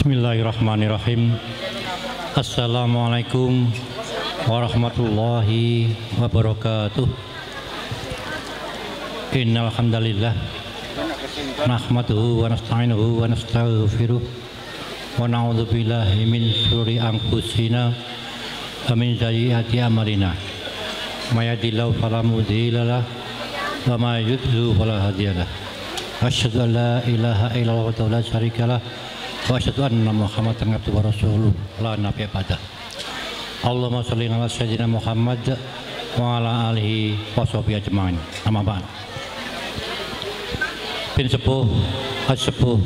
Bismillahirrahmanirrahim. Assalamualaikum warahmatullahi wabarakatuh. Innal hamdalillah nahmaduhu wa nasta'inuhu wa nastaghfiruh wa na'udzu billahi min syururi anfusina wa min sayyiati a'malina. May yahdihillahu fala mudilla lahu wa may yudlil fala hadiyalah. Asyhadu an la ilaha illallah wahdahu la syarikalah wa asyhadu anna Muhammadan abduhu wa rasuluh la nabiyya ba'dah. Allahumma shalli ala sayyidina Muhammad wa ala alihi wa sahbihi ajmain. Amma ba'd. Pin sepuh, sepuh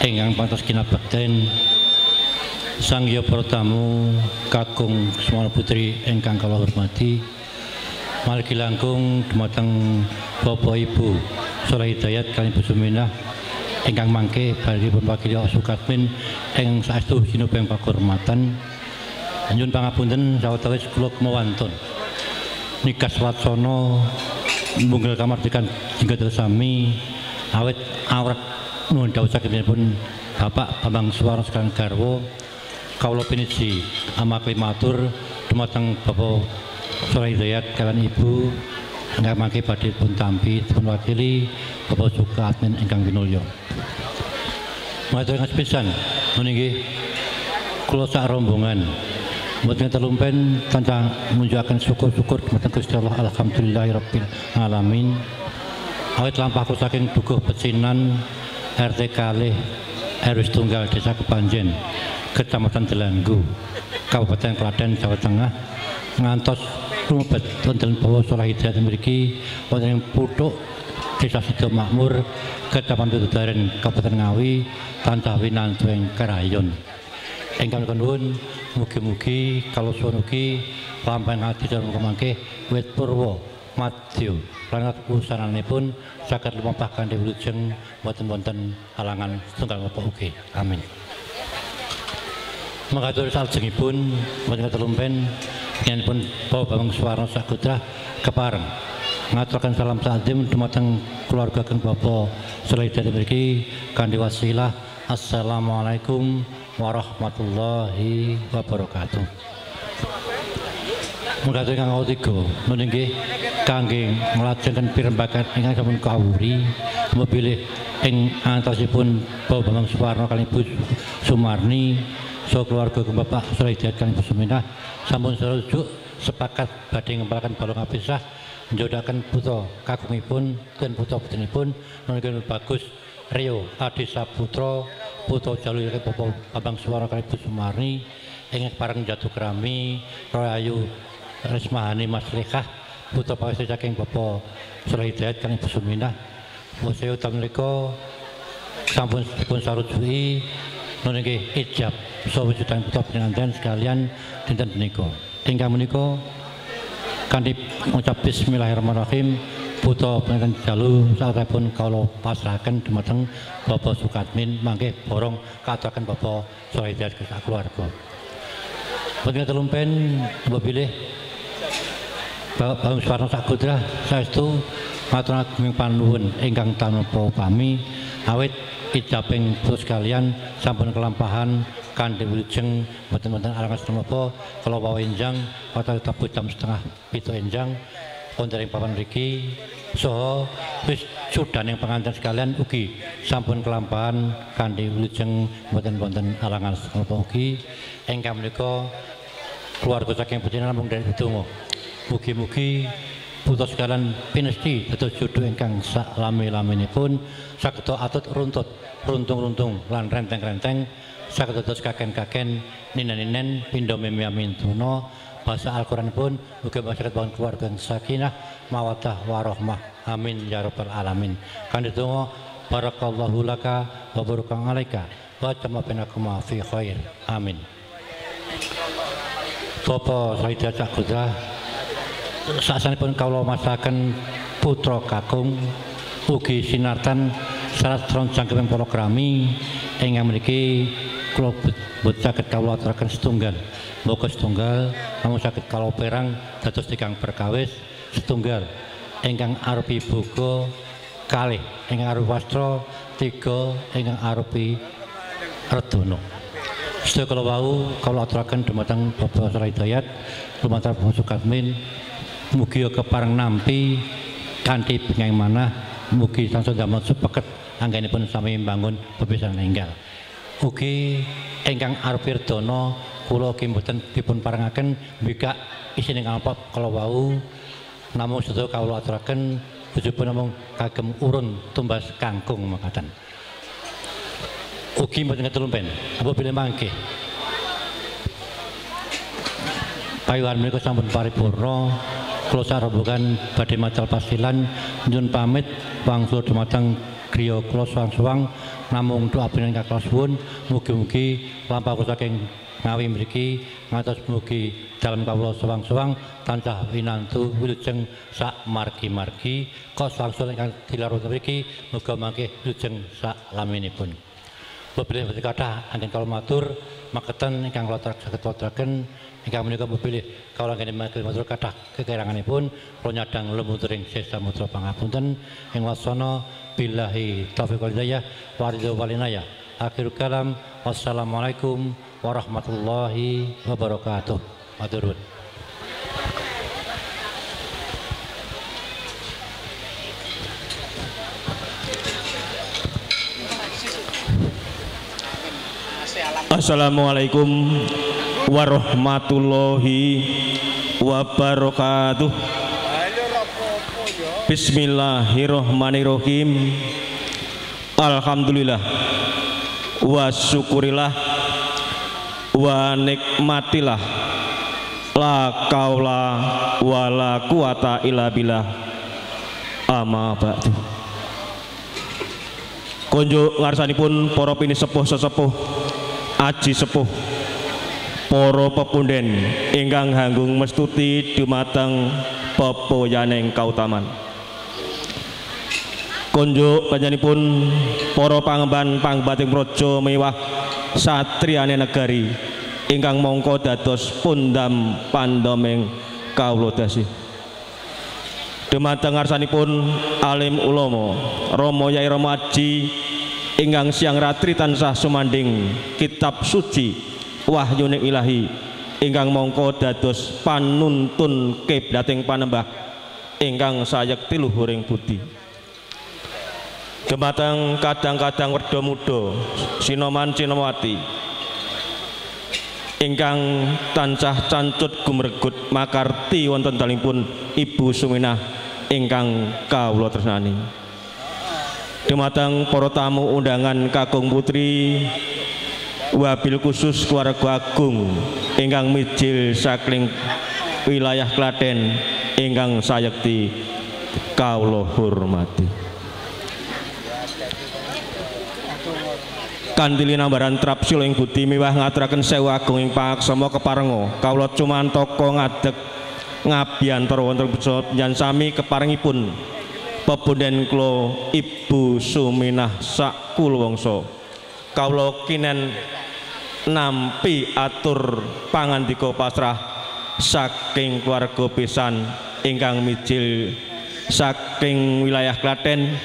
ingkang pantes kinabekten Sang Hyang para tamu kakung Semana Putri ingkang kula hormati, margi langkung dumateng Bapak Ibu Soleh Hidayat kaliyan Ibu Suminah ingkang mangke badhe dipun wakili Sukatmin ing saestu sinubeng pakurmatan. Nyuwun pangapunten sawetawis kula kemawantun nikas watsana munggel kamardikan jingga sami awit awrat nuwun dawuh saking Bapak Bambang Suwarno sekalian garwa kawula piniji amakli matur dumateng Bapak Soleh Hidayat kaliyan Ibu ingkang mangke badhe dipun tampi dipun wakili Bapak Sukatmin ingkang pinulya. Matur pisan nggih kula sak rombongan mboten telumpen tansah ngunjukaken syukur-syukur dumateng Gusti Allah alhamdulillahirabbil alamin. Awit lampah kula saking Dukuh Pecinan RT kalih RW setunggal Desa Kepanjen Kecamatan Delanggu Kabupaten Klaten Jawa Tengah ngantos lumebet wonten Bapak Soleh Hidayat mriki wonten ing Puthuk Desa Sido Makmur Kecamatan Widodaren Kabupaten Ngawi tansah winantu ing karayon. Ingkang nuwun mugi-mugi kala suwun ugi lampahan ati dalem mangke wit purwa madya lan wusananipun saged lumampah kanthi wilujeng boten wonten halangan setunggal napa ugi. Amin. Mangkatur salajengipun boten telumpen pun Bapak Bambang Suwarno Sakutra kepareng ngaturaken salam takzim dumateng keluarga kang Bapak Soleh Hidayat mriki kanthi wasilah assalamualaikum warahmatullahi wabarakatuh. Mungkatur ingkang katiga nun inggih kangge nglajengaken pirembagan ingkang sampun kawuri bilih ing antasipun Bapak Bambang Suwarno kaliyan Ibu Sumarni saha keluarga Bapak Soleh Hidayat kaliyan Ibu Suminah sampun sarujuk sepakat badhe ngempalaken balung apisah njodohaken putra kakungipun dan putra putrinipun nunggil Bagus Rio Adi Saputra putra jalu Bapak Bambang Suwarno kaliyan Ibu Sumarni ingkang pareng jatuh kerami Roy Ayu Rismahani Maslihah putra pawesti saking Bapak Soleh Hidayat kaliyan Ibu Suminah. Bosaya menika sampun dipun sarujuki nun inggih ijab saha wujudan putra pinanten sekalian dinten punika. Ingkang menika kanthi ngucap bismillahirrahmanirrahim putra pinanten jalu saatipun kawula pasrahaken dumateng Bapak Sukatmin mangke borong kaaturaken Bapak Soleh Hidayat keluarga. Boten telumpen mbok bilih Bapak Bambang Suwarno Sakutra saestu matur agunging panuwun ingkang tanpa upami awit ijabing putra sekalian sampun kelampahan kanthi wilujeng boten wonten alangan menapa kala wau enjang watara tabuh jam 6:30 enjang wonten ing papan mriki saha wis sudaning pengantin sekalian ugi sampun kelampahan kanthi wilujeng boten wonten alangan menapa ugi ingkang menika keluarga saking putrina namung derek donga mugi-mugi putra sekalian pinesti dados jodho ingkang sak lami-laminipun saged atut runtut runtung-runtung lan renteng-renteng saged dados kaken-kaken ninen-ninen pindha mimya mintuna basa Al-Qur'an pun mugi saged bangun keluarga yang sakinah mawaddah warahmah. Amin ya rabbal alamin. Kanthi donga barakallahu laka wa baraka alaika wa jama'a bainakuma fi khair. Amin. Bapak Soleh Hidayat Sakutra sasanipun kawula masaken putra kakung ugi sinartan syarat jangkeping palakrami ingkang mriki kula boten saged kawula aturaken setunggal mbaka setunggal namung saged kawula perang dados tigang perkawis setunggal ingkang arupi boga kalih ingkang arupi wastra tiga ingkang arupi redana. Sedaya kala wau kawula aturaken dumateng Bapak Salah Hidayat lumantar Bapak Sukatmin mugi kepareng nampi kanthi bengeng manah mugi tansah damel supeket anggenipun sami mbangun bebesan enggal. Ugi ingkang arpirdana kula ugi mboten dipun parengaken mbikak isine amplop kala wau namung sedaya kawula aturaken ujupun namung kagem urun tumbas kangkung mekaten. Ugi mboten ketelumpen apa bilih mangke payuhan menika sampun paripurna kula sarembugan badhe macal pasilan nyuwun pamit wangsul dumateng griya kula suwang-suwang namung doa panjenengan kula suwun mugi-mugi lampah saking Ngawi mriki ngantos mugi dalem kawula suwang-suwang tansah winantu wilujeng sak margi-margi kok wangsul ingkang dilarut mriki muga mangke wilujeng sak laminipun. Bebilih boten kathah anggen kawula matur maketen ingkang kula saged waturaken ingkang menika bebilih kawula anggen matur kathah kekiranganipun kula nyadang lumunturing samudra pangapunten ing wasana billahi taufiq wal hidayah wa ridho walinayah. Akhirul kalam wassalamualaikum warahmatullahi wabarakatuh. Matur nuwun. Assalamualaikum warahmatullahi wabarakatuh. Bismillahirrahmanirrahim. Alhamdulillah wa syukurillah wa nikmatillah la kaula wa la quwata illa billah amma ba'du. Konjuk ngarsanipun para pinisepuh sesepuh aji sepuh para pepunden ingkang hanggung mestuti dumateng pepoyaning kautaman. Konjuk panjenenganipun para pangemban pangbating praja mewah satriyane negari ingkang mongko dados pundam pandomeng kawula dasih. Dumateng ngarsanipun alim ulama Rama Yai Rama Aji ingkang siang ratri tansah sumanding kitab suci wahyune ilahi ingkang mongko dados panuntun kiblating panembah ingkang sayekti luhuring budi. Dumateng kadang-kadang werda muda sinoman sinomawati ingkang tansah cancut gumregut makarti wonten dalemipun Ibu Suminah ingkang kawula tresnani. Dumateng para tamu undangan kakung putri wabil khusus keluarga agung ingkang mijil saking wilayah Klaten ingkang sayekti kawula hormati. Kanthi linambaran trap sila ing budi miwah ngaturaken sewu agung ing pangaksama keparenga kawula cumantaka ngadeg ngabiyantara wonten panjenengan sami keparengipun pepunden kula Ibu Suminah sak kulawangsa. Kawula kinen nampi atur pangandika pasrah saking keluarga pisan ingkang mijil saking wilayah Klaten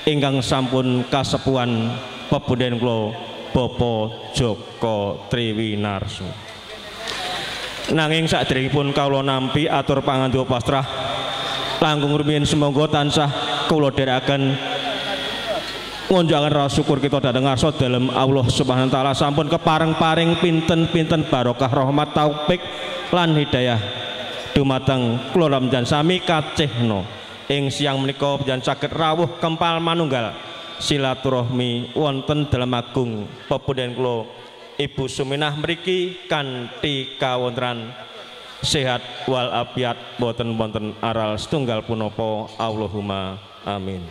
ingkang sampun kasepuhan pepunden kula Bapak Joko Triwinarso. Nanging saderengipun kawula nampi atur pangandika pasrah langkung rumiyin sumangga tansah kula dherekaken ngunjukaken rasa syukur kita dhateng ngarsa dalem Allah Subhanahu wa taala sampun kepareng-paring pinten-pinten barokah rahmat taufik lan hidayah dumateng kula lan sami kacihna ing siang menika panjenengan saged rawuh kempal manunggal silaturahmi wonten dalem agung pepunden kula Ibu Suminah mriki kanthi kawontenan sehat wal afiat boten wonten aral setunggal punapa. Allahumma amin.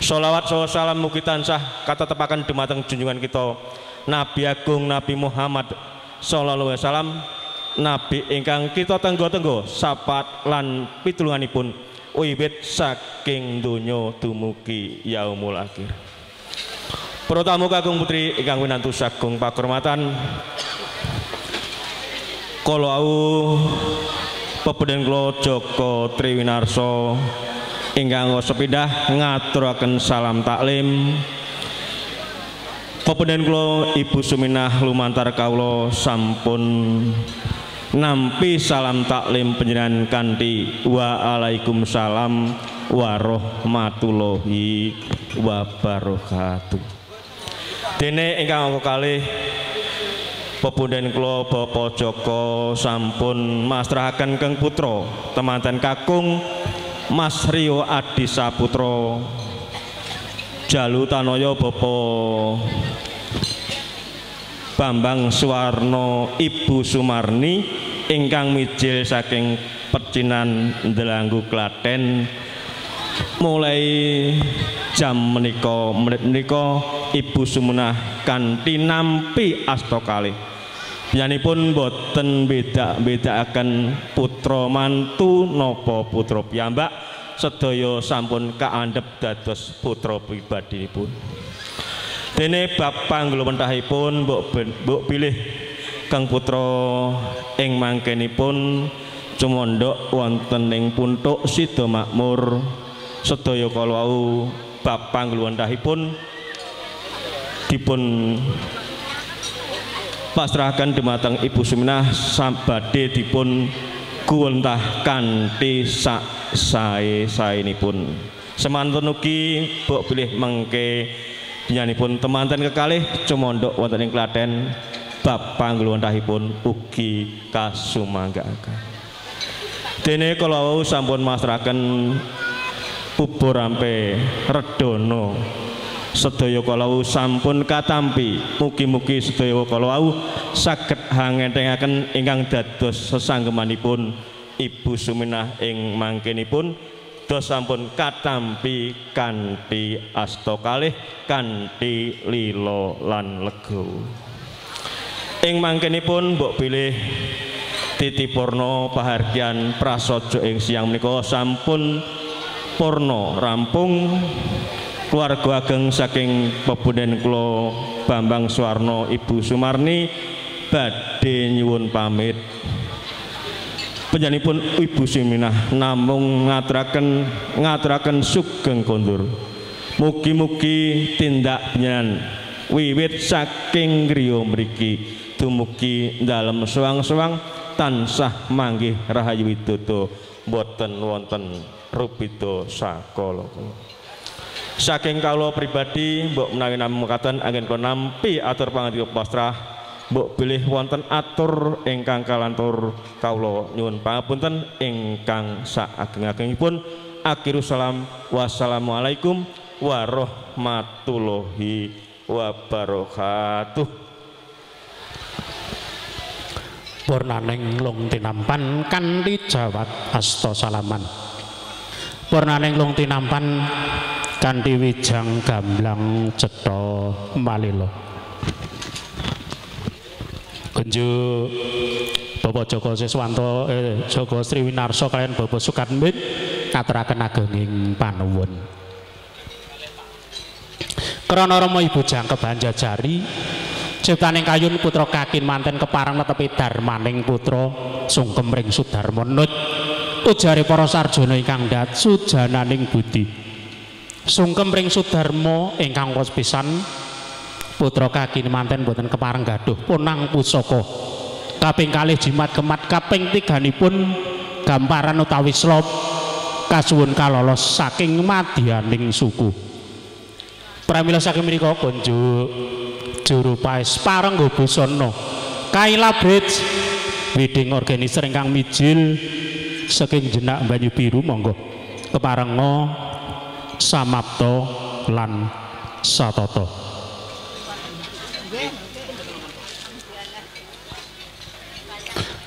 Sholawat salam mugi tansah katetepaken dumateng junjungan kita Nabi Agung Nabi Muhammad sallallahu alaihi wasallam, nabi ingkang kita tenggo-tenggo syafaat lan pitulunganipun wiwit saking donya dumugi yaumul akhir. Para tamu kakung putri ingkang winantu sagung pakurmatan, kala wau pepunden kula Joko Triwinarso ingkang sepindah ngaturaken salam taklim Pepunden kula Ibu Suminah lumantar kawula sampun nampi salam taklim panjenengan kanthi waalaikumsalam warahmatullahi wabarakatuh. Dene ingkang angka kalih pepunden kula Bapak Joko sampun masrahaken keng putra temanten kakung Mas Rio Adi Saputra Jalu Tanoyo Bapak Bambang Suwarno Ibu Sumarni ingkang mijil saking Pecinan Delanggu Klaten. Mulai jam menika menit menika Ibu Sumunah kanthi nampi asta kalih. Panjenenganipun boten beda-bedakaken putra mantu napa putra piyambak, sedaya sampun kaandhep dados putra pribadinipun. Dene bab panggluwentahipun mbok bilih kang putra ing mangkenipun cumandhak wonten ing Punthuk Sida Makmur. Sedaya kala wau bab panggluwentahipun dipun pasrahaken dumateng Ibu Suminah sabadhe dipun kuwentah kanthi sak sae-saenipun. Semanten ugi mbok bilih mengke panjenenganipun temanten kekalih cumandhak wonten ing Klaten bab panggluwentahipun ugi kasumanggaaken. Dene kala wau sampun masrahaken bubur rampe redana sedaya kala wau sampun katampi. Mugi-mugi sedaya kala wau saged hangentengaken ingkang dados sesanggemanipun Ibu Suminah ing mangkenipun dos sampun katampi kanthi asta kalih kanthi lila lan lega. Ing mangkenipun mbok bilih titipurna pahargyan prasaja ing siang menika sampun purna rampung. Keluarga ageng saking pepunden kula Bambang Suwarno Ibu Sumarni badhe nyuwun pamit. Panjenenganipun Ibu Suminah namung ngaturaken sugeng kondur. Mugi-mugi tindak panjenengan wiwit saking griya mriki dumugi dalem suwang-suwang tansah manggih rahayu widodo boten wonten rubeda sakala. Saking kawula pribadi mbok menawi namung mekaten anggen kula nampi atur pangandika pasrah mbok bilih wonten atur ingkang kalantur kawula nyuwun pangapunten ingkang saageng-agengipun. Akhirul salam, wassalamualaikum warahmatullahi wabarakatuh. Purnaning lung tinampan kanthi jawat asta salaman. Purnaning lung tinampan kanthi wijang gamblang cetha malila. Kunjuk Bapak Joko Siswanto Joko Sriwinarso kaliyan Bapak Sukatmin ngaturaken agenging panuwun. Krana Rama Ibu jangkep Anjajari ciptaning kayun putra kakin manten kepareng netepi darmaning putra sungkem ring Sudarma nut ujare para sarjana ingkang ndat sujananing budi. Sungkem ring Sudarma ingkang wos pisan putra kakin manten boten kepareng gaduh ponang pusaka. Kaping kalih jimat kemat, kaping tiganipun gamparan utawi slop kasuwun kalolos saking madyaning suku. Pramila saking menika konjuk juru paes parengga busana Kaila Bridge wedding organizer ingkang mijil saking Jenak Banyu Biru monggo keparenga samapta lan satata.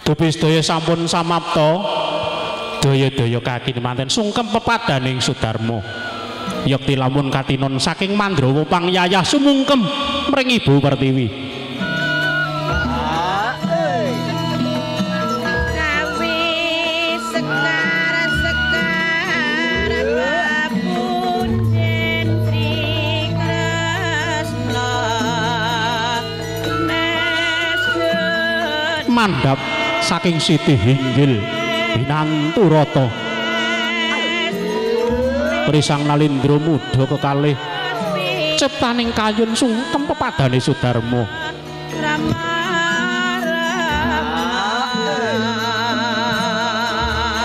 Dupi sedaya sampun samapta, daya-daya kaki manten sungkem pepadaning Sudarma. Yekti lamun katinon saking Mandrawa pangyayah sumungkem mring Ibu Pertiwi. Mandhap saking Siti Hinggil Binanturata Risang Nalindra muda kekalih Ciptaning kayun sungkem pepadane Sudarma.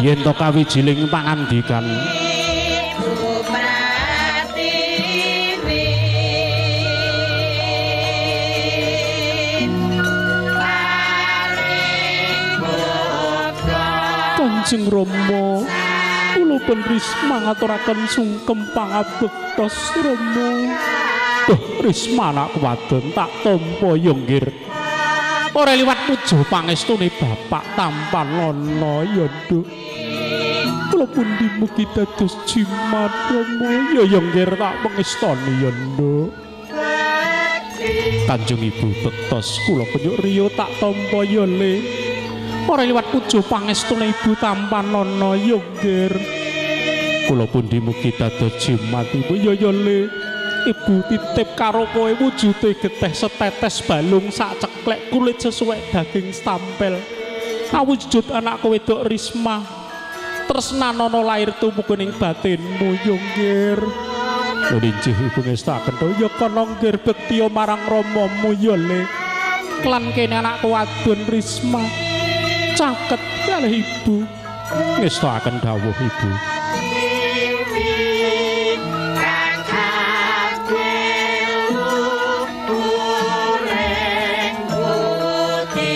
Yen to kawijiling pangandikan Kanjeng Rama, kula pun Risma ngaturaken sungkem pangabektos Rama. Duh Risma anak wadon tak tampa ya nggir. Ora liwat puja pangestune bapak tampanana ya nduk. Kula pundi mugi dados jimat Rama ya ya nggir tak pengestoni ya nduk. Kanjeng Ibu bektos kula penyuk riyo tak tampa ya le. Ora liwat puja pangestune ibu tampanana ya nggir. Kula pundi mugi dados jimat ibu ya ya le. Ibu titip karo kowe wujude getih setetes balung sak ceklek kulit sesuai daging stampel. Awujud anakku wedok Risma. Tresnanana lair tumuku ning batinmu ya nggir. Lho injih ibu ngestaken to ya kono nggir bektiya marang ramamu ya le. Lan kene anakku wadon Risma. Caket kalih ibu. Ngestaken dawuh ibu.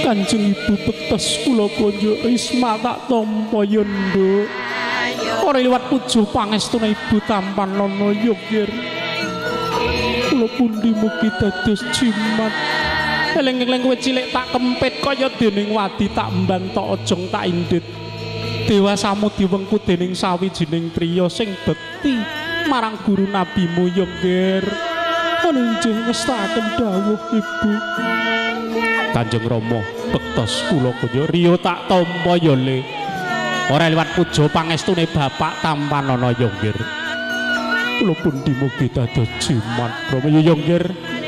Kanjeng Ibu bektos kula konjuk Risma tak tampa ya nduk. Ora liwat puja pangestune ibu tampanana ya nggir. Kula pundi mugi dados jimat. Eling-eling kowe cilik tak kempit kaya dening wadi tak emban tok ojong tak indit. Dewasamu diwengku dening sawijining priya sing bekti marang guru nabimu ya nggir. Injih ngestaken dawuh ibu. Kanjeng Rama bektos kula kunjuk riyo tak tampa ya le. Ora liwat puja pangestune bapak tampanana ya nggir. Kula pundi mugi dados jimat Rama ya nggir.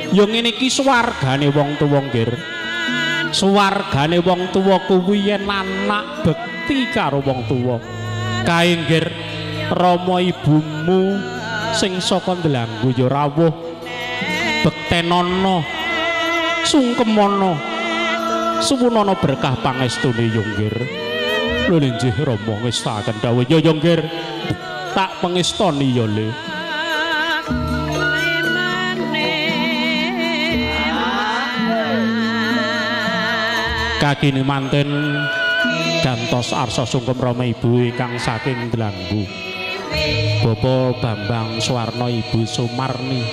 Ya ngene iki swargane wong tuwa nggir. Swargane wong tuwa kuwi yen anak bekti karo wong tuwa. Kae nggir Rama ibumu sing saka Ndelanggu ya rawuh bektenana sungkemana suwunana berkah pangestune ya nggir. Lho injih Rama ngestaken dawuh ya ya nggir tak pengestoni ya le. Kakine manten gantos arsa sungkem Rama ibu ingkang saking Dlanggu. Bapak Bambang Suwarno Ibu Sumarni.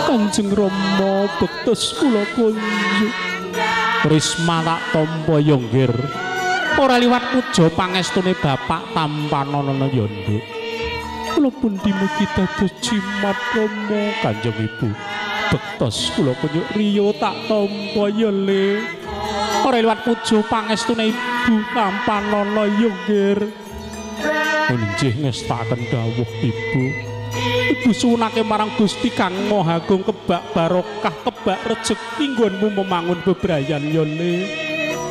Kanjeng Rama bektos kula kunjuk Risma tak tampa ya nggir. Ora liwat puja pangestune bapak tampanana ya nduk. Kula pundi mugi dados jimat Rama. Kanjeng Ibu bektos kula kunjuk riyo tak tampa ya le. Ora liwat puja pangestune ibu tampanana ya nggir. Injih ngestaken dawuh ibu. Ibu suwunake marang Gusti Kang Maha Agung kebak barokah kebak rejeki nggonmu memangun bebrayan ya le.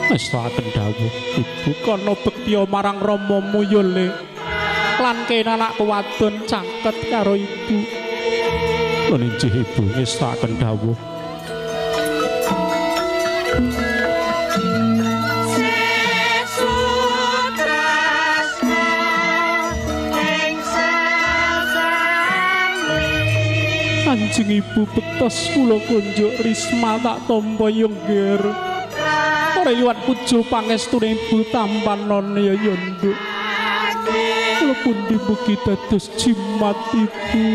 Ngestaken dawuh ibu kono bektiya marang ramamu ya le. Lan kene anakku wadon caket karo ibu. Lho injih ibu ngestaken dawuh. Kanjeng Ibu bektos kula kunjuk Risma tak tampa ya nggir. Ora liwat puja pangestune ibu tampanana ya ya nduk. Kula pundi mugi dados jimat ibu.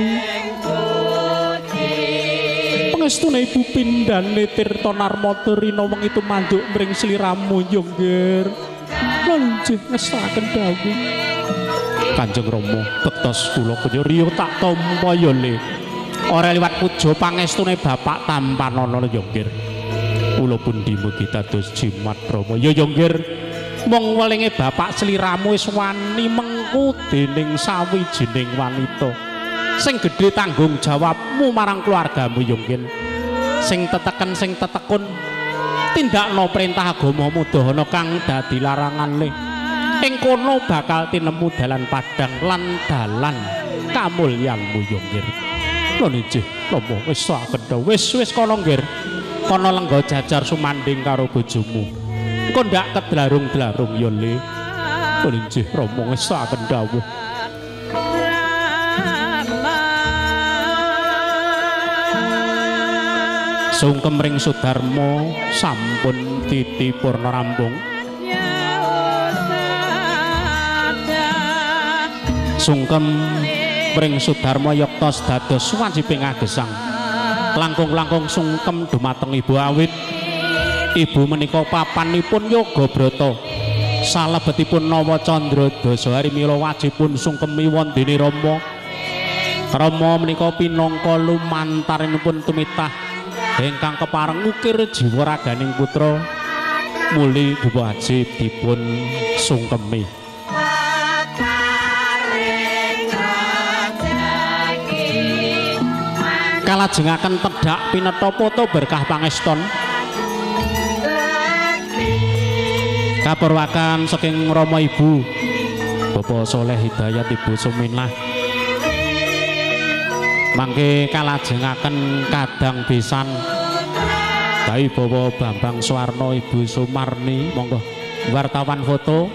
Pangestune ibu pindhane Tirta Narmada rina wengi tumanduk mring sliramu ya nggir. Lha injih ngestaken dawuh. Kanjeng Rama bektos kula kunjuk riyo tak tampa ya le. Ora liwat puja pangestune bapak tampanana ya nggir. Kula pundi mugi dados jimat Rama ya ya nggir. Mung welinge bapak sliramu wis wani mengku dening sawijining wanita sing gedhe tanggung jawabmu marang keluargamu ya nggir. Sing teteken sing tetekun tindakno perintah agamamu dahana kang dadi larangane. Ing kono bakal tinemu dalan padhang lan dalan kamulyanmu ya nggir. Lho injih Rama wis sakendha wis kono nggir. Kono lenggo jajar sumandhing karo bojomu. Engko ndak kedlarung-dlarung ya Le. Lho injih Rama wis sakendha. Sungkem ring Sudarma sampun titi purna rampung. Sungkem ring Sudarma yektos dados wajibing agesang. Langkung-langkung sungkem dumateng ibu awit. Ibu menika papanipun yoga brata. Salebetipun Nawa Candra Dasahari mila wajibipun sungkemi wondene Rama. Rama menika pinangka lumantarinipun tumitah ingkang kepareng ngukir jiwa raganing putra muli wajib dipun sungkemi. Kalajengaken tedhak pinetha foto berkah pangeston. Kapurwakan saking Rama Ibu Bapak Soleh Hidayat Ibu Suminah mangke kalajengaken kadang besan bayi Bapak Bambang Suwarno Ibu Sumarni monggo wartawan foto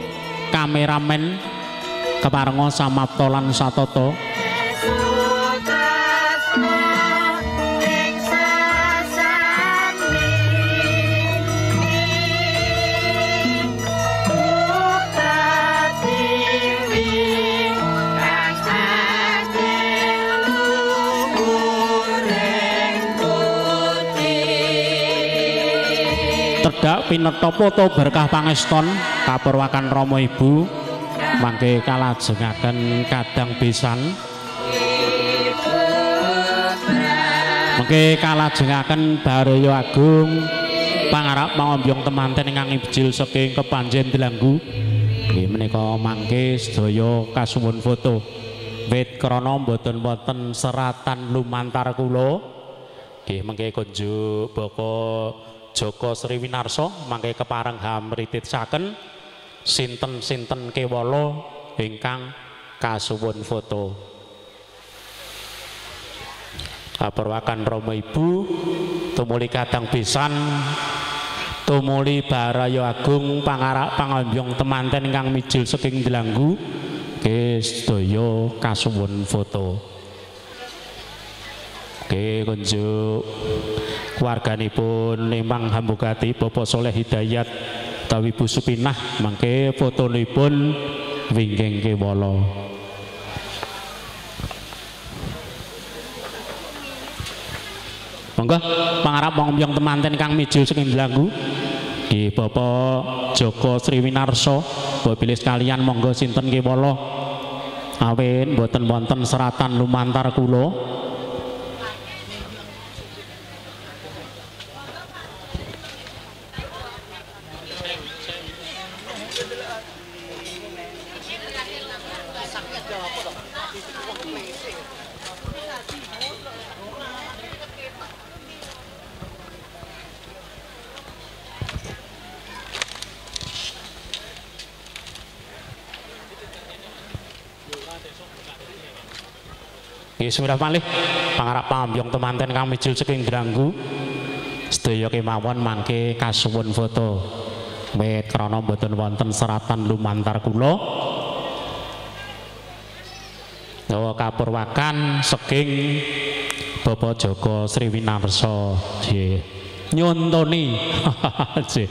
kameramen keparenga samapta lan satata. Tedhak pinetha foto berkah pangeston kapurwakan Rama Ibu mangke kalajengaken kadang besan mangke kalajengaken baraya agung pangarep pangombyong temanten ingkang ibjil saking kepanjen Delanggu. Nggih menika mangke sedaya kasuwun foto wit krana mboten wonten seratan lumantar kula. Nggih mangke kunjuk Bapak Joko Sri Winarso mangke kepareng hamrititsaken sinten-sinten kewala ingkang kasuwun foto. Kapurwakan Rama Ibu tumuli kadang besan tumuli baraya agung pangarak pangambyong temanten ingkang mijil saking Delanggu nggih sedaya kasuwun foto. Nggih kunjuk keluarganipun Limang Hambugati Bapak Soleh Hidayat utawi Ibu Supinah mangke fotonipun wingking kewala. Monggo pangarep pangombyong temanten kang mijil saking Delanggu. Nggih Bapak Joko Sri Winarso, mbok pilih sekalian monggo sinten kewala. Awit mboten wonten seratan lumantar kula. Bismillah malih pangarep pambyong temanten kang mijil saking Dranggu sedaya kemawon mangke kasuwun foto wit krana mboten wonten seratan lumantar kula dawa kapurwakan saking Bapak Joko Sri Winarso nggih nyontoni nggih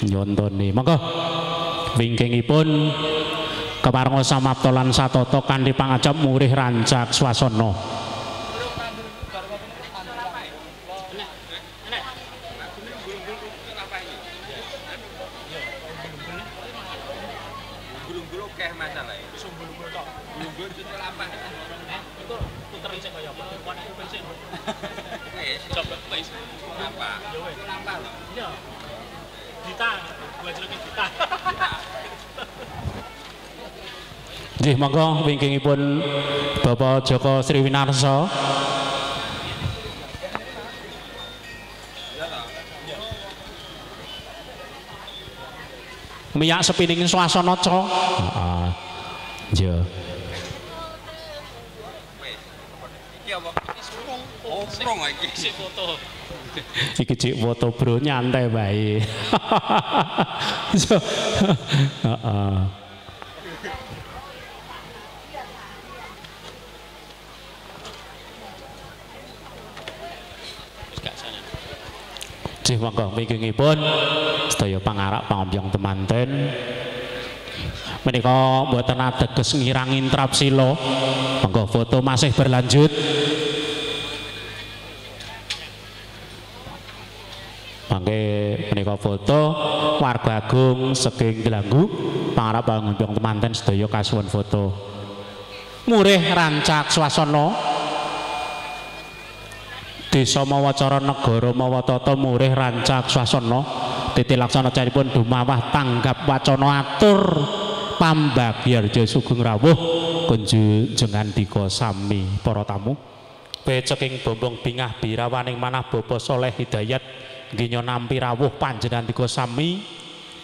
nyontoni monggo wingkingipun keparenga samapta lan satata kanthi pangajap murih rancak swasana. Nggih monggo wingkingipun Bapak Joko Sri Winarso. Miyak sepining swasana ca. Heeh. Iya. Iki cik foto bro nyantai wae. Heeh. Cih monggo migingipun sedaya pangarak pangobyong temanten. Menika mboten ateges ngirangin trapsila. Monggo foto masih berlanjut. Mangke menika foto warga agung saking Delanggu pangarep pangobyong temanten sedaya kasuwun foto. Murih rancak swasana. Desa mawa cara negara mawa tata murih rancak swasana titi laksana caripun dumawah tanggap wacana atur pambagyarja sugeng rawuh kunjungan dika sami para tamu beceking bombong bingah birawaning manah Bapak Soleh Hidayat nggih nampi rawuh panjenengan dika sami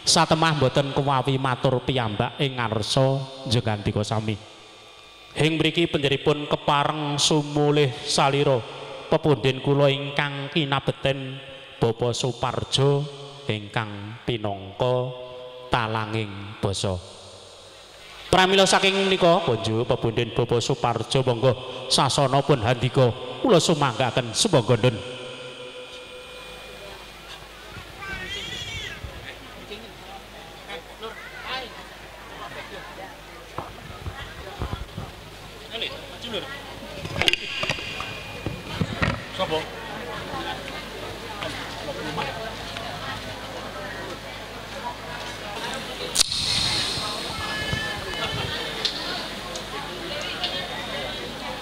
satemah mboten kuwawi matur piyambak ing ngarsa jenengan dika sami ing mriki penjeripun kepareng sumulih salira pepunden kula ingkang kinabeten Bapak Suparjo ingkang pinangka talanging basa. Pramila saking menika konjuk pepunden Bapak Suparjo monggo sasana pun handika kula sumanggaaken sumangga ndun.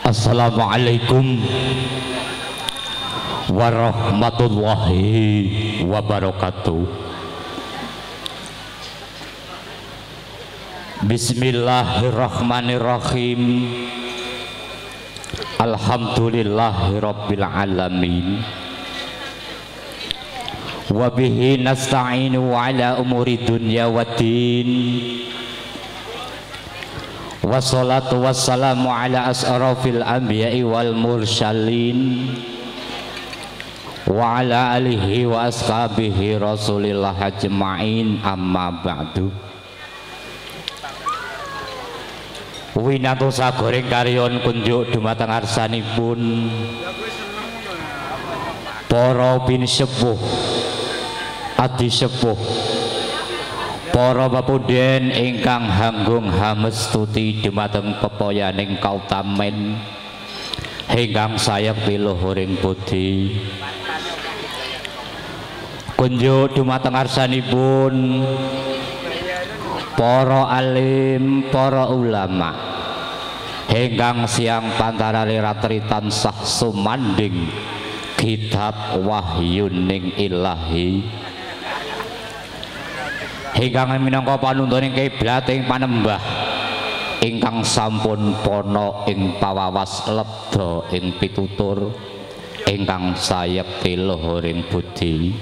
Assalamualaikum warahmatullahi wabarakatuh. Bismillahirrahmanirrahim. Alhamdulillahirabbil alamin. Wabihi nasta'inu ala umuri dunya waddin. Wassalatu wassalamu ala asrafil anbiya'i wal mursalin wa ala alihi wa ashabihi rasulillah ajma'in, amma ba'du. Winatu sagoreng karyon kunjuk dumateng arsanipun para pinisepuh adi sepuh, para pepunden ingkang hanggung hamestuti dumateng pepoyaning kautamen ingkang sayekti luhuring budi. Kunjuk dumateng arsanipun para alim, para ulama ingkang siang pantara ratri tansah sumanding kitab wahyuning ilahi, ingkang minangka panuntuning kiblat ing panembah ingkang sampun pana ing pawawas lebda ing pitutur ingkang sayekti luhuring budi.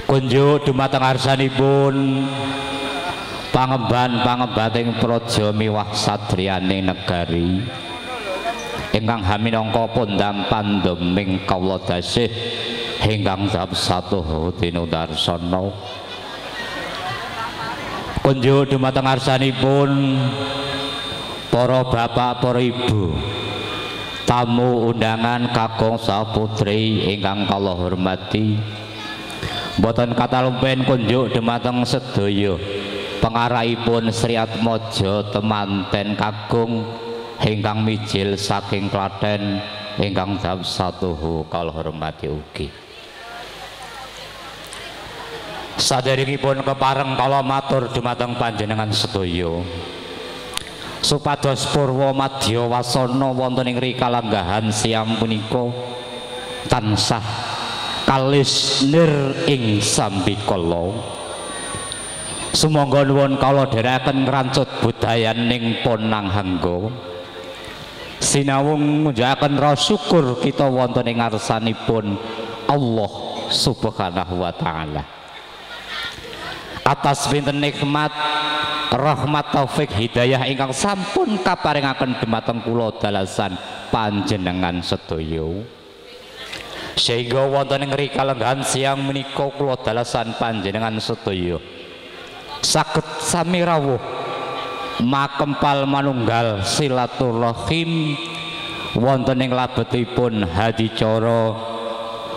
Kunjuk dumateng arsanipun pangemban-pangembating praja miwah sadriyaning negari ingkang haminangka pondam pandeming kawula dasih ingkang satuhu tinudarsana. Kunjuk dumateng arsanipun para bapak, para ibu, tamu undangan kakung saputri ingkang kula hormati. Mboten katalumpen kunjuk dumateng sedaya pengarahipun Sri Atmaja temanten kakung ingkang mijil saking Klaten ingkang satuhu kula hormati ugi. Saderengipun kepareng kala matur dumateng panjenengan sedaya supados purwa madya wasana wonten ing rikalanggahan siang punika tansah kalis nir ing sambikala. Sumangga nuwun kala dherekaken ngrancut budayaning Ponang Hangga sinawung ngunjukaken rasa syukur kita wonten ing ngarsanipun Allah Subhanahu wa taala. Atas pinten nikmat rahmat taufik hidayah ingkang sampun kaparingaken dumateng kula dalasan panjenengan sedaya. Sehingga wonten ing kalenggahan siang menika kula dalasan panjenengan sedaya saged sami rawuh makempal manunggal silaturahim wonten ing labetipun hadicara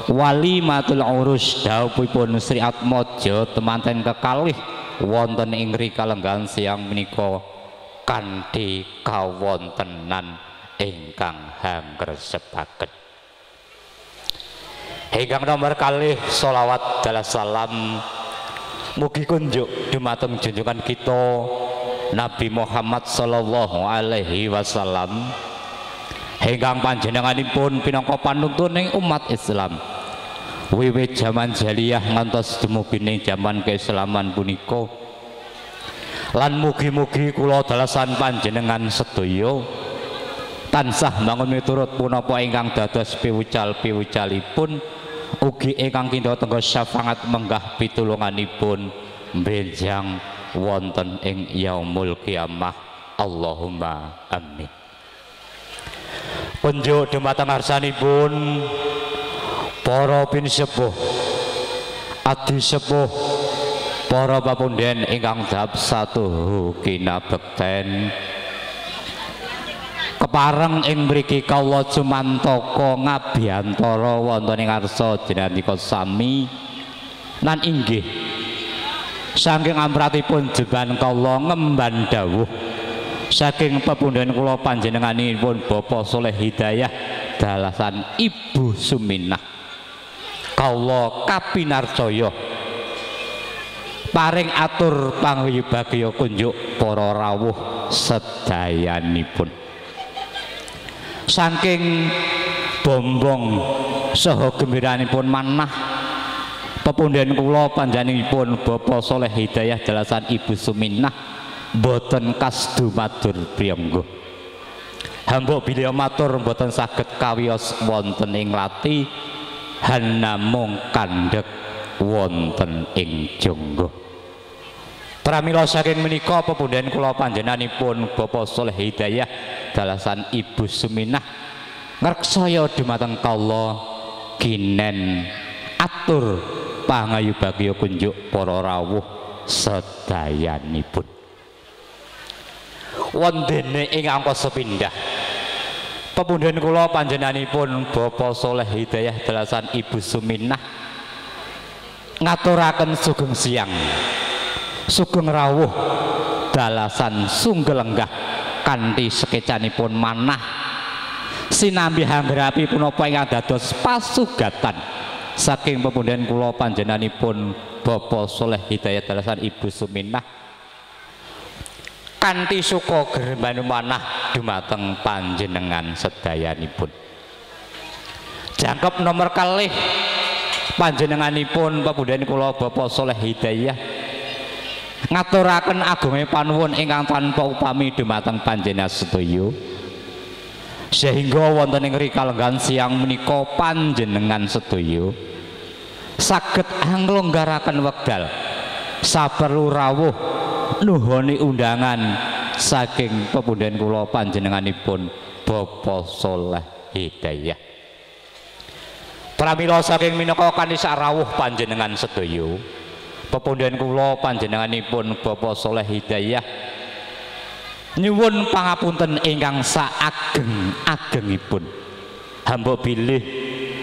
walimatul urus dhawuhipun Sri Atmaja temanten kekalih wonten ing kalenggahan siang menika kanthi kawontenan ingkang hangresepaken. Ingkang nomor kalih sholawat dalah salam mugi kunjuk dumateng junjungan kita Nabi Muhammad sallallahu alaihi wasallam ingkang panjenenganipun pinangka panuntuning umat Islam wiwit jaman jahiliyah ngantos dumugi ning jaman keislaman punika. Lan mugi-mugi kula dalasan panjenengan sedaya tansah mbangun miturut punapa ingkang dados piwucal-piwucalipun ugi ingkang kinda tengga syafaat menggah pitulunganipun benjang wonten ing yaumul kiamah. Allahumma amin. Kunjuk dumateng ngarsanipun para pinisepuh, adi sepuh, para papunden ingkang dhap satuhu kinabekten kepareng ing mriki kawula cumantaka ngabiyantara wonten ing ngarsa jenengan sami lan inggih saking amratipun jeban kawula ngemban dawuh saking pepunden kula panjenenganipun Bapak Soleh Hidayah dalasan Ibu Suminah kawula kapinarcaya paring atur panguyubagya kunjuk para rawuh sedayanipun. Saking bombong saha gembiranipun manah pepunden kula panjenenganipun Bapak Soleh Hidayah dalasan Ibu Suminah boten kasdu matur priyangga. Hamba bilih matur boten saged kawiyos wonten ing lati hanamung kandhek wonten ing jangga. Pramila saking menika pepunden kula panjenenganipun Bapak Soleh Hidayah dalasan Ibu Suminah ngreksaya dumateng kawula ginen atur pangayubagya kunjuk para rawuh sedayanipun. Wondene ing angka sepindah pepunden kula panjenenganipun Bapak Soleh Hidayah dalasan Ibu Suminah ngaturaken sugeng siang, sugeng rawuh dalasan sunggelenggah kanthi sekecanipun manah sinambi hanggerapi punapa ingkang dados pasugatan saking pepunden kula panjenenganipun Bapak Soleh Hidayah dalasan Ibu Suminah kanthi suka gerembanu manah dumateng panjenengan sedayanipun. Jangkep nomor kalih panjenenganipun pepunden kula Bapak Soleh Hidayah ngaturaken agunge panuwun ingkang tanpa upami dumateng panjenengan sedaya sehingga wonten ing kalenggahan siang menika panjenengan sedaya saged anglonggaraken wekdal saperlu rawuh nuhoni undangan saking pepunden kula panjenenganipun Bapak Soleh Hidayah. Pramila saking minangka kanthi rawuh panjenengan sedaya pepunden kula panjenenganipun Bapak Soleh Hidayah nyuwun pangapunten ingkang saageng-agengipun. Hamba bilih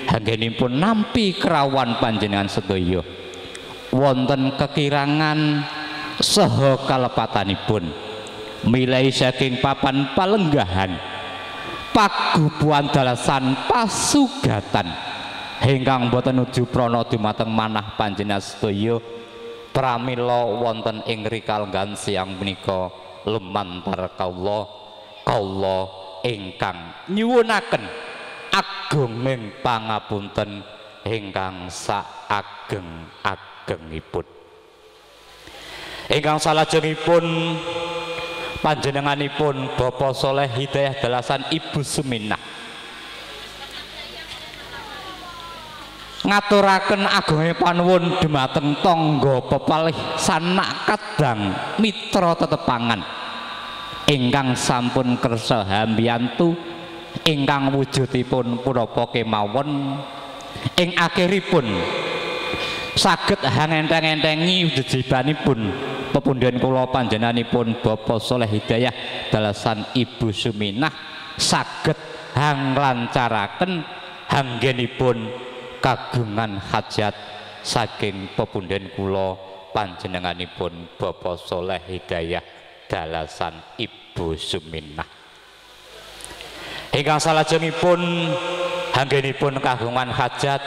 anggenipun nampi kerawan panjenengan sedaya wonten kekirangan saha kalepatanipun milai saking papan palenggahan pagubuhan dalasan pasugatan ingkang boten nuju prana dumateng manah panjenengan sedaya. Pramila wonten ing kalenggahan siang menika lumantar kawula kawula ingkang nyuwunaken agunging pangapunten ingkang saageng-agengipun. Ingkang salajengipun panjenenganipun Bapak Soleh Hidayah dalasan Ibu Suminah Ngaturaken agunge panuwun dumateng tangga pepalih sanak kadang mitra tetepangan ingkang sampun kersa hambiyantu ingkang wujudipun punapa kemawon ing akhiripun saged hangenteng-entengi jejibanipun pepundhen kula panjenenganipun Bapak Soleh Hidayah dalasan Ibu Suminah saged hanglancaraken hanggenipun kagungan hajat saking pepundhen kula panjenenganipun Bapak Soleh Hidayah dalasan Ibu Suminah. Ingkang salajengipun hanggenipun kagungan hajat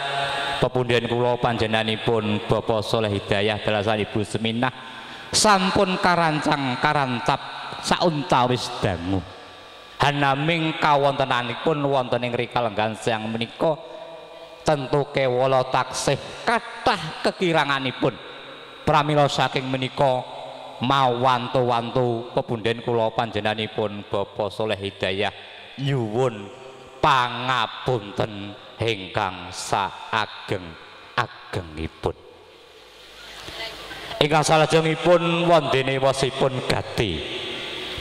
pepundhen kula panjenenganipun Bapak Soleh Hidayah dalasan Ibu Suminah sampun karancang karancap sauntawis dangu hanaming kawontenanipun wonten ing rikalenggan siang menika tentu kewala taksih kathah kekiranganipun. Pramila saking menika mawantu-wantu pepundhen kula panjenenganipun Bapak Soleh Hidayah nyuwun pangapunten ingkang saageng-agengipun. Ingkang salajengipun wondene wosipun gati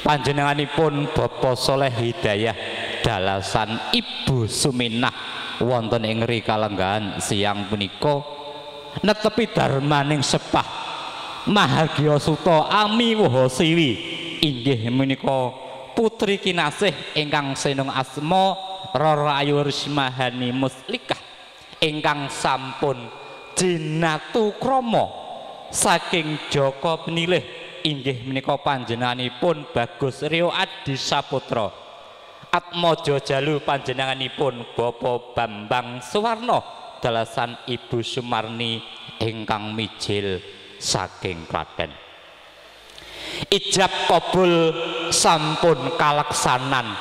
panjenenganipun Bapak Soleh Hidayah dalasan Ibu Suminah wonten ing rikalenggahan siang punika netepi darmaning sepah mahagya suta ami woha siwi inggih menika putri kinasih ingkang senung asma Rara Ayu Rismahani Muslikah ingkang sampun jinatu krama saking Jaka Penilih inggih menika panjenenganipun Bagus Rio Adi Saputra Atmaja Jalu panjenenganipun Bapak Bambang Suwarno dalasan Ibu Sumarni ingkang mijil saking Klaten. Ijab kabul sampun kalaksanan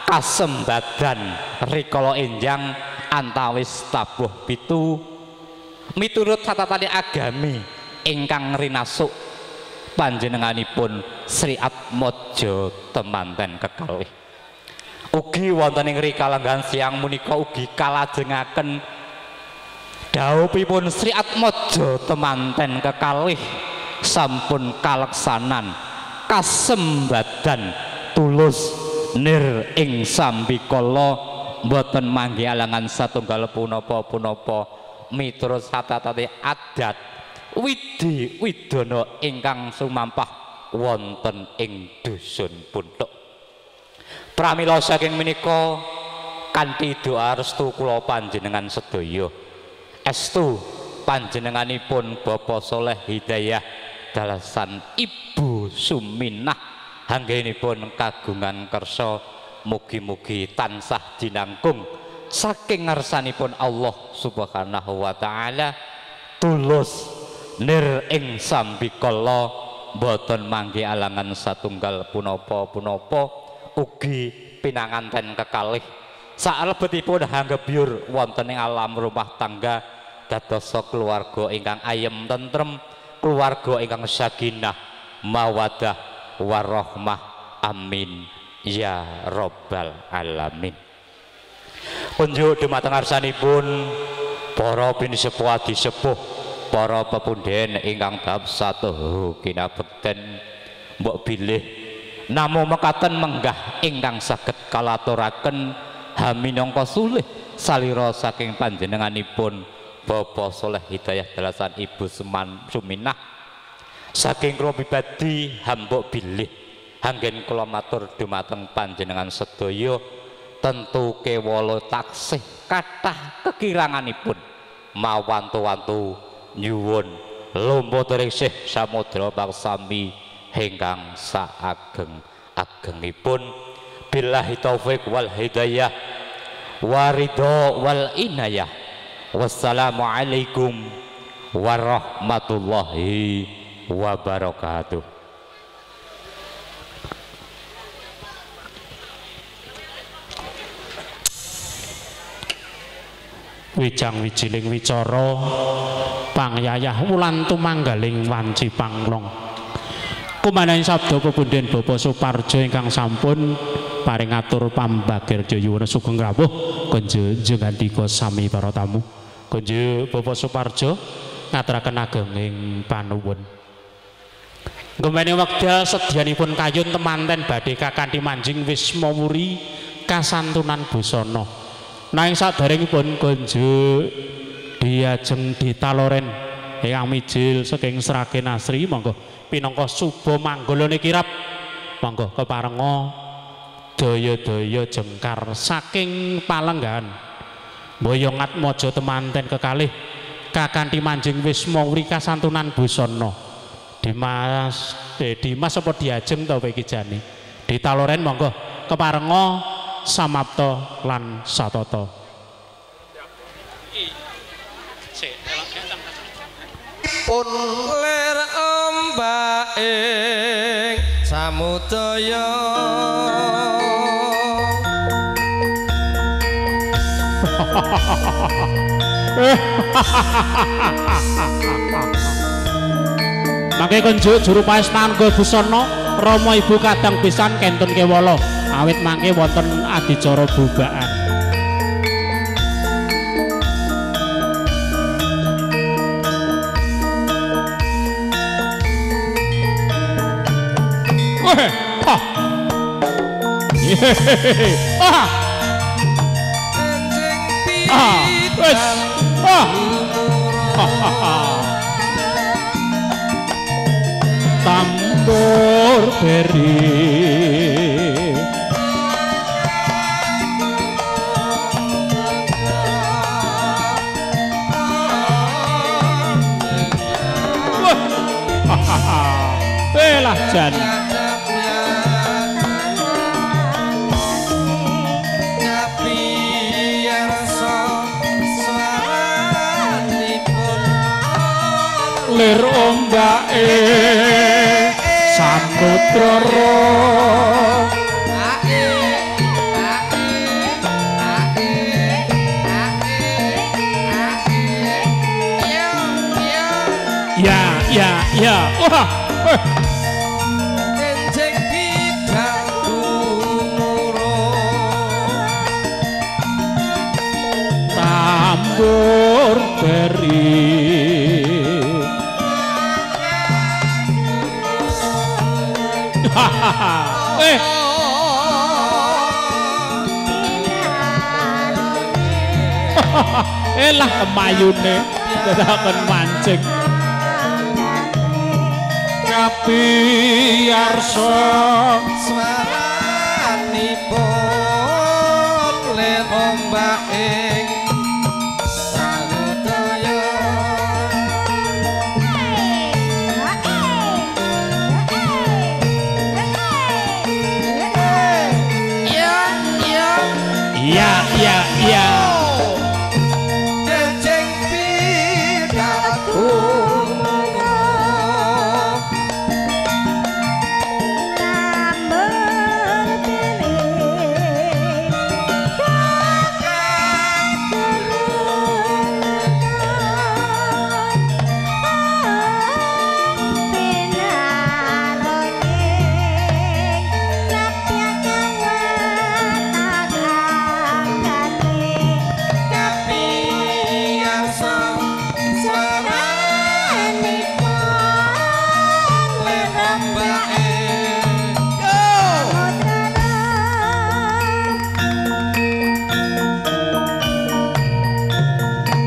kasembadan rikala enjang antawis tabuh pitu miturut catatane agami ingkang rinasuk panjenenganipun Sri Atmaja temanten kekalih. Ugi wonten ing rikalenggahan siang menika ugi kalajengaken dhaupipun Sri Atmaja temanten kekalih sampun kaleksanan kasembadan tulus nir ing sambikala mboten manggi alangan satunggal punapa-punapa miturut satatate adat widi widana ingkang sumampah wonten ing dusun Punthuk. Pramila saking menika kanthi doa restu kula panjenengan sedaya estu panjenenganipun Bapak Soleh Hidayah dalasan Ibu Suminah anggenipun kagungan kersa mugi-mugi tansah jinangkung saking ngarsanipun Allah Subhanahu wa taala tulus nir ing sambikala mboten manggi alangan satunggal punapa-punapa ugi pinanganten kekalih saklebetipun hanggebyur wonten ing alam rumah tangga dadosa keluarga ingkang ayem tentrem, keluarga ingkang sakinah mawadah warahmah, amin ya robbal alamin. Kunjuk dumateng ngarsanipun para pinisepuh adisepuh, para pepunden ingkang bab satuhu kinabekten mbok bilih namung mekaten menggah ingkang saged kalaturaken haminangka sulih salira saking panjenenganipun Bapak Soleh Hidayah dalasan Ibu Suminah. Saking kula pribadi hambok bilih anggen kula matur dumateng panjenengan sedaya tentu kewala taksih kathah kekiranganipun mawantu-wantu nyuwun lomba turingsih samudra paksami ingkang saageng-agengipun. Billahi taufik wal hidayah waridho wal inayah. Wassalamualaikum warahmatullahi wabarakatuh. Wijang wijiling wicara pangyayah wulan tumanggaling wanci panglong. Kumanaing sabda pepunden Bapak Suparjo ingkang sampun paring atur pambagir yuwana sugeng rawuh kunjung ngandika sami para tamu. Kunjuk Bapak Suparjo ngaturaken agenging panuwun. Nggembene wekdal sedyanipun kayun temanten badhe kakanthi manjing wisma wuri kasantunan busana. Nanging saderengipun kunjuk diajeng ditaloren ingkang mijil saking Sragen Asri monggo pinangka suba manggalane kirap monggo keparenga daya-daya jengkar saking palenggahan Boyong Atmaja temanten kekalih kakanthi manjing wisma wuri kasantunan busana. Dimas Dimas apa diajeng to iki jane? Ditaloren monggo keparenga samapta lan satata. Pun lir ombake samudaya. Mangke kunjuk juru paes mangga busana Rama Ibu kadang pisan kentun kewala awit mangke wonten adicara bubaan. Weh, ah. Ah. Ah, wes. Ah. Tambur beri. Wah. Lah jan. Lir ombake samudra ro ya ya ya wah enjing bidang gumuro tambur beri. Eh. Elah kemayune dadakan mancing. Kapiyarsa swaranipun lir ombake samudaya. Ya ya ya. Enjing pidato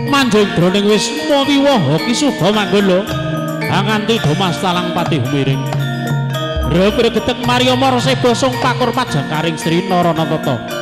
manjing jroning wisma wiwaha kisuba manggala hanganti domas talang patih miring repregetek Maria Marseba sung pakur pajangkaring Sri Naranatata.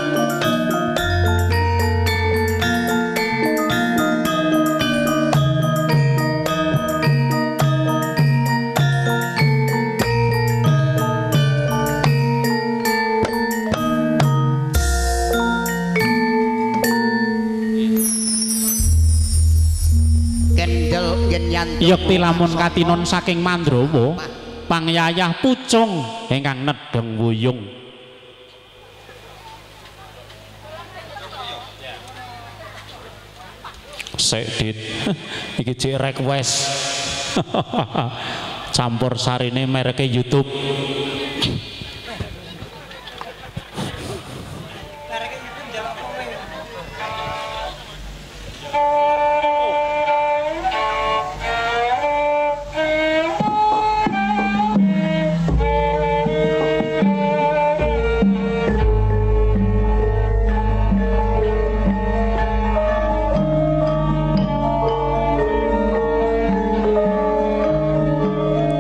Yekti lamun katinon saking Mandrawa pangyayah pucung ingkang nedheng wuyung. Sik Dit, iki jek request. Campur sarine mereke YouTube.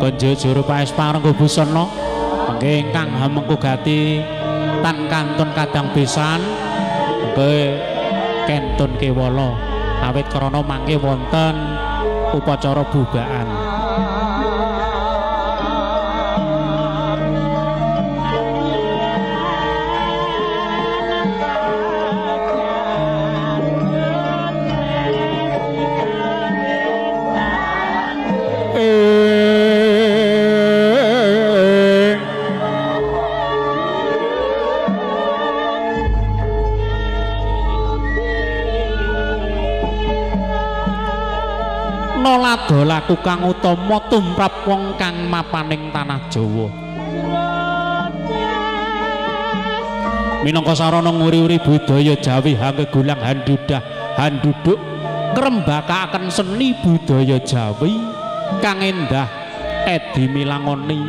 Konjo juru paes pangrengga busana mangke ingkang hamengku gati tan kantun kadang pisan mangke kentun kewala awit krana mangke wonten upacara bubaan. Laku kang utama tumrap wong kang mapaning tanah Jawa. Minangka sarana nguri-uri budaya Jawi hanggegulang handudah handuduk ngrembakakaken seni budaya Jawi kang endah edi milangoni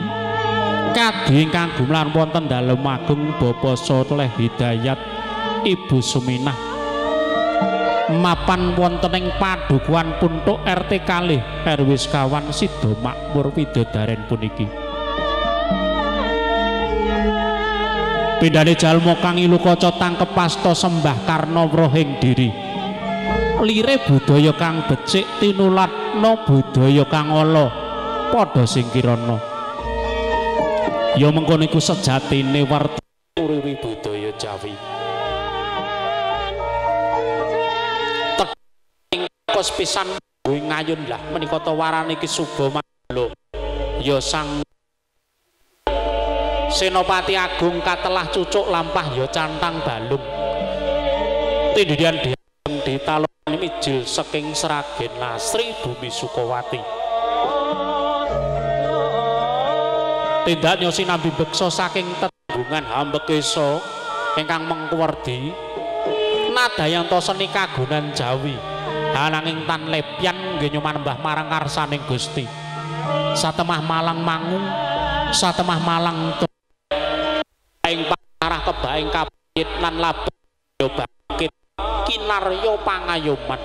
kadi ingkang gumelar wonten dalem agung Bapak Soleh Hidayat Ibu Suminah mapan wonten ing Padukuhan Punthuk RT kalih RW sekawan Sido Makmur Widodaren puniki. Pindhane jalma kang ilu kaca tangkep pasta sembah karna wrohing diri. Lire budaya kang becik tinulatna budaya kang ala padha singkirana. Ya mengkono iku sejatine warta uriwi budaya Jawi. Kos pisan ngayun lah menika ta warane iki Suba Mandala ya sang Senopati Agung katelah cucuk lampah ya cantang balung tindihan ditalon mijil saking Sragen Lasri Bumi Sukowati tindak nyosi nambi beksa saking tetembungan Hambekesa ingkang mengkuwerdi nadayanto seni kagunan Jawi ananging tan lepyan nggih nyumanembah marang karsaning Gusti. Satemah malang mangung, satemah malang ing parah kebaing kapit lan labya bangkit kinarya pangayoman.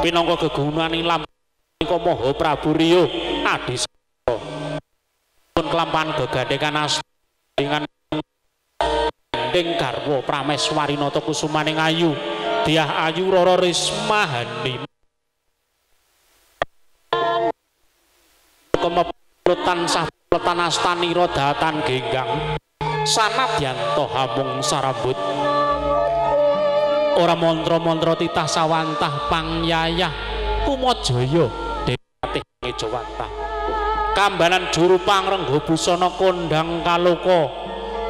Pinangka gegunaning lampa Maha Prabu Riyo Adisara. Pun kelampahan gegandhengan dengan gandeng garwa Prameswari Nata Kusumaning ayu. Diah Ayu Roro Rismahani kemeplut tansah pletan astanira datan genggang sanadyanto hamung sarambut ora mantra-mantra titah sawantah pangyayah kumajaya dewatih ngejawantah kambanan juru pangrengga busana kondang kaloka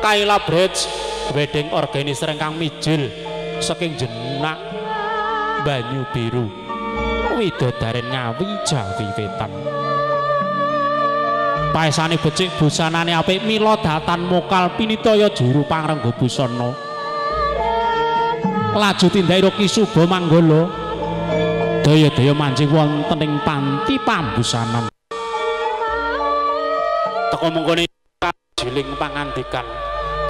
Kaila Bridge wedding organizer ingkang mijil saking jenak banyu biru widodaren Ngawi Jawi Wetan paesane becik busanane apik mila datan mokal pinitaya juru pangrengga busana laju tindakira Ki Suba Manggala daya-daya manjing wonten ing panti pambusanan teka mengkone kajiling pangandikan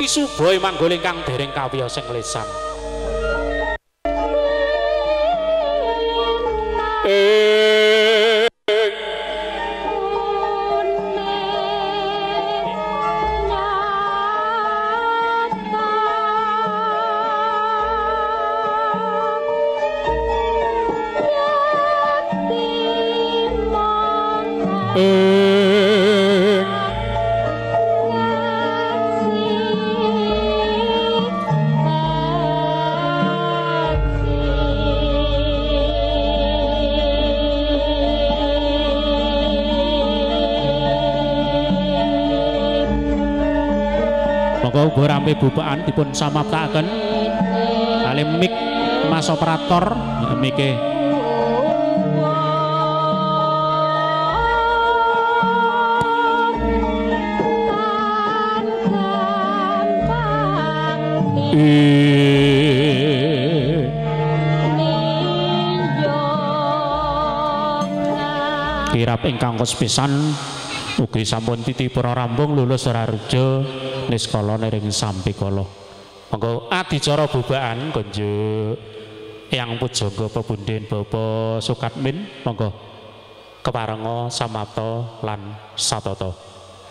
Ki Suba Manggala ingkang dereng kawiyos ing lesan. Monggo uga rampe bubaan dipun samaptakaken kali mic Mas operator mike. Kirap ingkang pisan ugi sampun titipura rambung lulus rareja niskala nering sampikala. Monggo adicara bubaan konjuk Eyang Pujangga pepunden Bapak Sukatmin monggo Keparenga samapta lan satata.